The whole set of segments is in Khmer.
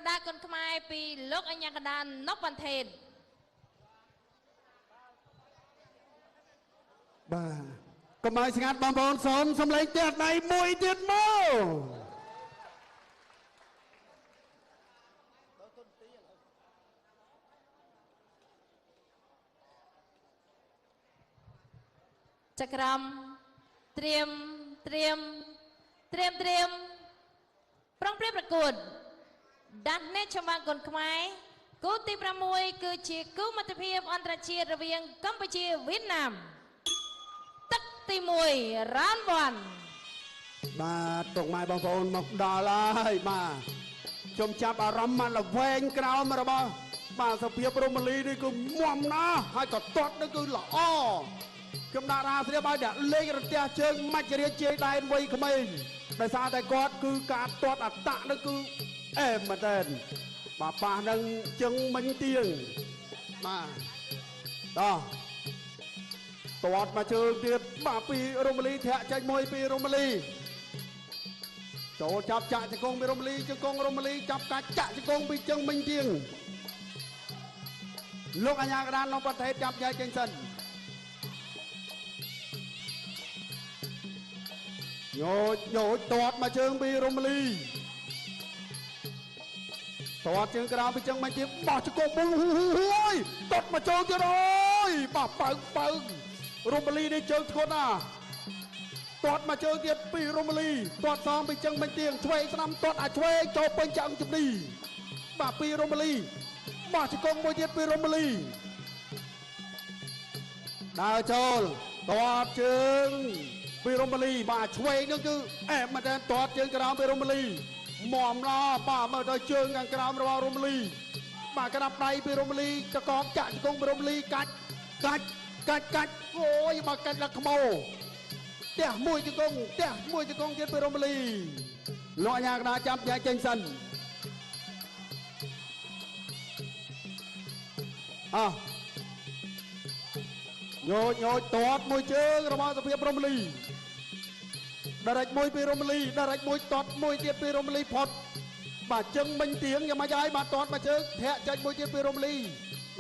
ដាលគុនខ្មែរពីលោកអញ្ញាកដាលណុបបន្ថេត បាទ កុំឲ្យស្ងាត់បងប្អូន សូមសំឡេងផ្ទះដៃមួយទៀតមក ចក្រមត្រៀមត្រៀមត្រៀមត្រៀមប្រុងប្រៀបប្រកួតដាស់អ្នកចម្បាំងគុនខ្មែរគូទី6 គឺជាគូមិត្តភាពអន្តរជាតិរវាងកម្ពុជាវៀតណាម ទឹកទី1 round 1 បាទ ពុកម៉ែបងប្អូនមកដល់ហើយ បាទ ខ្ញុំចាប់អារម្មណ៍មកល្វែងក្រោមរបស់បាទសភាពរមលីនេះគឺមមណាស់ ហើយក៏ទាត់នេះគឺល្អ ខ្ញុំដាក់រាស្រាបឲ្យអ្នកលេងរន្ទះជើងមច្ចរាជជាយដែនវ័យក្មេង ដោយសារតែគាត់គឺការទាត់អតៈនេះគឺអែមមែនតើ បាទ ប៉ះនឹងជឹងមិញទៀង បាទ តោះ ទាត់មកជើងទៀត បាទ ពីរមលី ធាក់ចេញមួយពីរមលី ចូលចាប់ចាក់ជង្គង់ពីរមលី ជង្គង់រមលីចាប់កាច់ចាក់ជង្គង់ពីជឹងមិញទៀង លោកអញ្ញាកដាននៅប្រទេសចាប់ចែកចេញសិន ញោចញោច ទាត់មកជើងពីរមលី ទាត់ជើងក្រោមពីជឹងមិញទៀង បោះជង្គង់ អូយ ទាត់មកជើងទៀត អូយ បាទ បើកបើករមលីនេះជើងធ្ងន់ណាស់ ទាត់មកជើងទៀតពីរមលី ទាត់សងពីជឹងមិញទៀង ឆ្វេងស្ដាំ ទាត់អាឆ្វេងចូលពេញឆ្អឹងជំនី បាទ ពីរមលី បោះជង្គង់មួយទៀតពីរមលី ដើរចូលទាត់ជើងពីរមលី បាទ ឆ្វេងនឹងគឺអែមមែនតើ ទាត់ជើងក្រោមពីរមលីមមណ បាទ មើលទៅជើងខាងក្រោមរបស់រមលី បាទ ក្តាប់ដៃពីរមលី ចកងចាក់ជង្គង់ពីរមលី កាច់កាច់កាច់កាច់ អូយ មកកាច់ដល់ខ្មោ ផ្ទះមួយជង្គង់ ផ្ទះមួយជង្គង់ទៀតពីរមលី លោកអាញាកដាចាប់ចែកចេញសិន អោះ ញោចញោច ទាត់មួយជើងរបស់សភាពរមលី ដរិចមួយពីរមលី ដរិចមួយ ទាត់មួយទៀតពីរមលីផុត បាទ ជឹងមិញទៀងយ៉ាងម៉េចហើយ បាទ ទាត់មួយជើង ធាក់ចេញមួយទៀតពីរមលី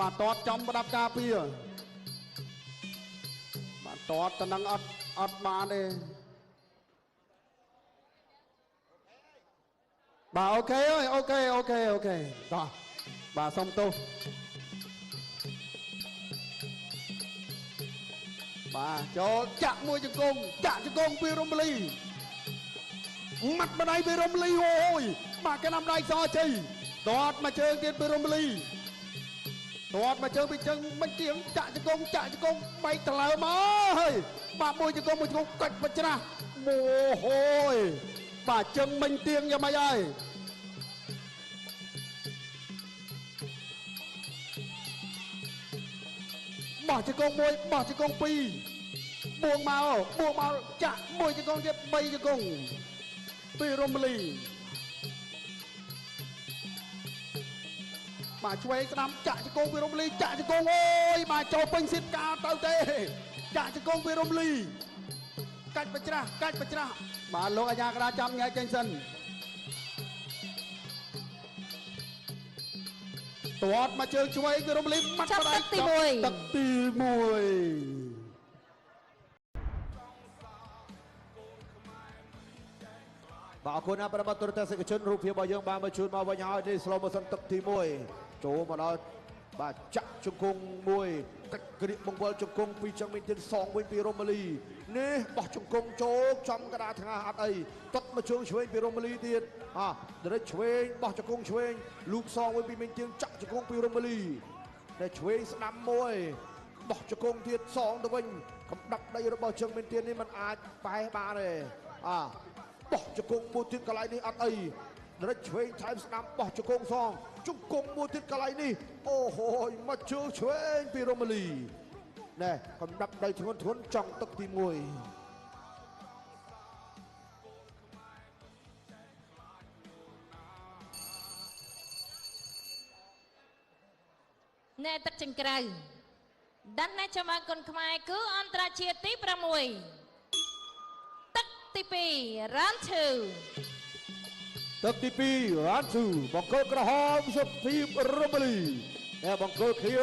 បាទ ទាត់ចំប្រដាប់ការពារ បាទ ទាត់តំណឹងអត់អត់បានទេ បាទ អូខេ អើយ អូខេ អូខេ អូខេ តោះ បាទ សុំទោស បាទ ចូលចាក់មួយជង្គង់ ចាក់ជង្គង់ពីរំលី ម៉ាត់ម្ដាយពីរំលី អូយ បាទ កណ្ដាំដៃសជ័យ ទាត់មួយជើងទៀតពីរំលី ទាត់មួយជើងពីជើងមិនទៀង ចាក់ជង្គង់ ចាក់ជង្គង់ បែកតលើមកហើយ បាទ មួយជង្គង់ មួយជង្គង់ កាច់បច្រាស់ អូហូយ បាទ ជើងមិញទៀងយ៉ាងម៉េចហើយ បោះជង្គង់មួយ បោះជង្គង់ពីរ បួងមកបួងមក ចាក់មួយជង្គង់ទៀត 3ជង្គង់ពីរំលី បាទ ឆ្វេងស្ដាំ ចាក់ជង្គង់ពីរំលី ចាក់ជង្គង់ អូយ បាទ ចូលពេញស៊ីតកាទៅទេ ចាក់ជង្គង់ពីរំលី កាច់បច្រាស់ កាច់បច្រាស់ បាទ លោកអាញាកដាចាំញ៉ែចេញសិន ទាត់មកជើងឆ្វេងពីរំលី ម៉ាត់បដៃ ទឹកទី1 ទឹកទី1 បាទ អរគុណណាស់ប្រិមត្តទស្សនិកជន រូបភាពរបស់យើងបានមកជូនមកវិញហើយនេះ slow motion ទឹកទី1 ចូលមកដល់ បាទ ចាក់ជង្គង់មួយ កាច់ក្រៀកបង្វិលជង្គង់ពីចឹងមានទៀត សងវិញពីរ៉ូម៉ាលីនេះ បោះជង្គង់ចូលចំកដាថ្ងាអត់អី ទាត់មកជើងឆ្វេងពីរ៉ូម៉ាលីទៀត អាដរិចឆ្វេង បោះជង្គង់ឆ្វេង លូកសងវិញពីមីងទៀង ចាក់ជង្គង់ពីរ៉ូម៉ាលី ដែលឆ្វេងស្ដាំមួយ បោះជង្គង់ទៀត សងទៅវិញ កំដាប់ដីរបស់ជើងមីងទៀងនេះมันអាចបែរបានទេ អាបោះជង្គង់មួយទៀតកន្លែងនេះអត់អី ដរិចឆ្វេងថែមស្ដាំ បោះជង្គង់សងជង្គង់មួយទៀតកន្លែងនេះ អូហូយ មកជើងឆ្វេងពីរ៉ូម៉ាលីណែ កំដាប់ដីធ្ងន់ធ្ងន់ ចង់ទឹកទី1 ណែ ទឹកចង្ក្រៅដាន់ណែចំអគុណខ្មែរគឺអន្តរជាតិទី6 ទឹកទី2 round 2 ទឹកទី2រ៉ាន់ស៊ូបង្គោលក្រហមសុភាពរមលីតែបង្គោលខៀវ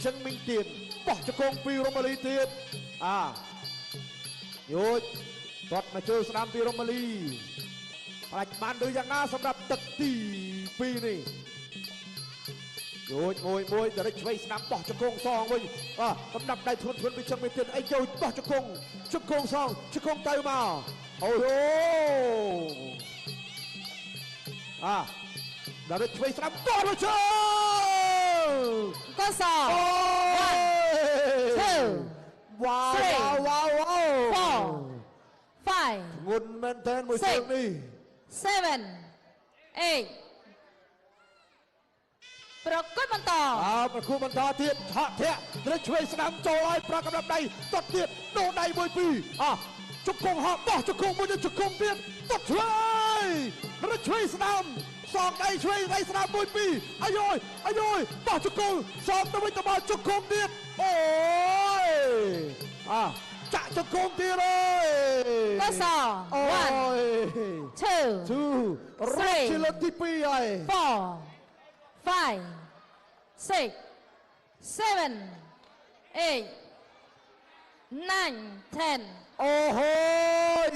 ចឹងមីងទៀនបោះជង្គង់ពីរមលីទៀតអាយោជទាត់មកជើងស្ដាំពីរមលីផ្ដាច់បានឬយ៉ាងណាសម្រាប់ទឹកទី2នេះយោជមួយមួយដរិចឆ្វេងស្ដាំបោះជង្គង់សងវិញអកំដាប់ដៃធ្ងន់ធ្ងន់ពីចឹងមីងទៀនអីយោជបោះជង្គង់ជង្គង់សងជង្គង់ទៅមកអូយអាដរិចឆ្វេងស្ដាំទាត់មកជើង កស1 2 វ៉ាវវ៉ាវវ៉ាវ 4 5 ងុនមែនតើមួយជើងនេះ 7 8ប្រកួតបន្ត អើប្រកួតបន្តទៀតថក់ធាក់ត្រូវឆ្វេងស្ដាំចូលឲ្យប្រកបដៃទាត់ទៀតដូរដៃមួយពីរអជង្គង់ហក់បោះជង្គង់មួយជង្គង់ទៀតទាត់ឆ្វេងត្រូវឆ្វេងស្ដាំសងដៃឆ្វេងដៃស្ដាំមួយពីរអាយយអាយយបោះជង្គង់សងទៅវិញទៅមកជង្គង់ទៀតអូយអចាក់ជង្គង់ទៀតអើយក ស1 2 2រត់ជាលើកទី2ហើយ 4 5 6 7 8 9 10 អូហូយ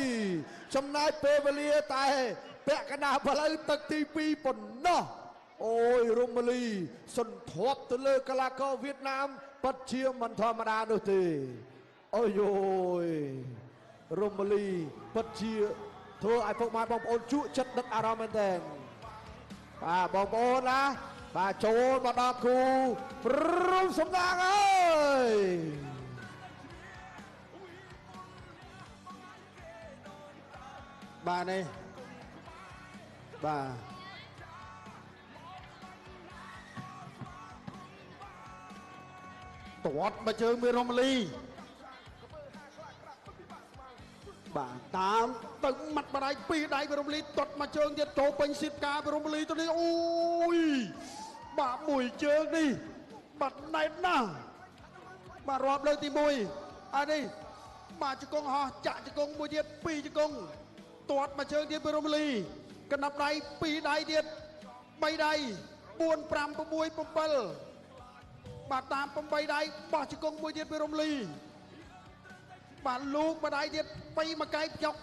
ចំណាយពេលវេលាតែពាក់កណ្ដាលផ្លូវទឹកទី2ប៉ុណ្ណោះអូយរមលីសន្ធាប់ទៅលើកីឡាករវៀតណាមពិតជាមិនធម្មតានោះទេអូយយរមលីពិតជាធ្វើឲ្យពុកម៉ែបងប្អូនជក់ចិត្តដឹកអារម្មណ៍មែនទែនបាទបងប្អូនណាបាទចូលមកដល់គូព្រមសំណាងអើយ បាទនេះបាទទាត់មកជើងមានរមលីបាទតាមទៅម៉ាត់បដៃពីរដៃពីរមលីទាត់មកជើងទៀតចូលពេញស៊ីតការពីរមលីទៅនេះអូយបាទមួយជើងនេះបាត់ណែនណាស់បាទរាប់លើកទី1អានេះបាទជង្គង់ហោះចាក់ជង្គង់មួយទៀតពីរជង្គង់ទាត់មកជើងទៀតពីរមលីកណ្ដាប់ដៃពីរដៃទៀត3ដៃ4 5 6 7បាទតាម8ដៃបោះជង្គង់មួយទៀតពីរមលីបាទលូកម្ដាយទៀតពីមួយកែផ្ចុក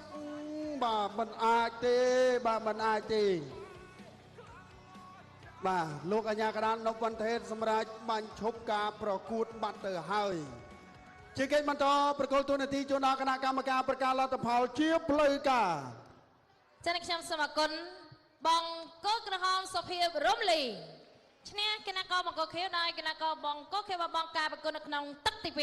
បាទមិនអាចទេបាទមិនអាចទេបាទលោកអាជ្ញាកណ្ដាលនប់វ៉ាន់ថេតសម្រាប់បាញ់ឈប់ការប្រកួតបាត់ទៅហើយជាកិច្ចបន្តប្រកល់ទូនាទីជូនដល់គណៈកម្មការប្រកាសលទ្ធផលជាផ្លូវការ ចា៎ខ្ញុំសូមអរគុណបង្គោលក្រហមសុភាពរំលីឈ្នះគណៈកោបង្គោលខៀវដោយកីឡាករបង្គោលខៀវបងការប្រកួតនៅក្នុងទឹកទី2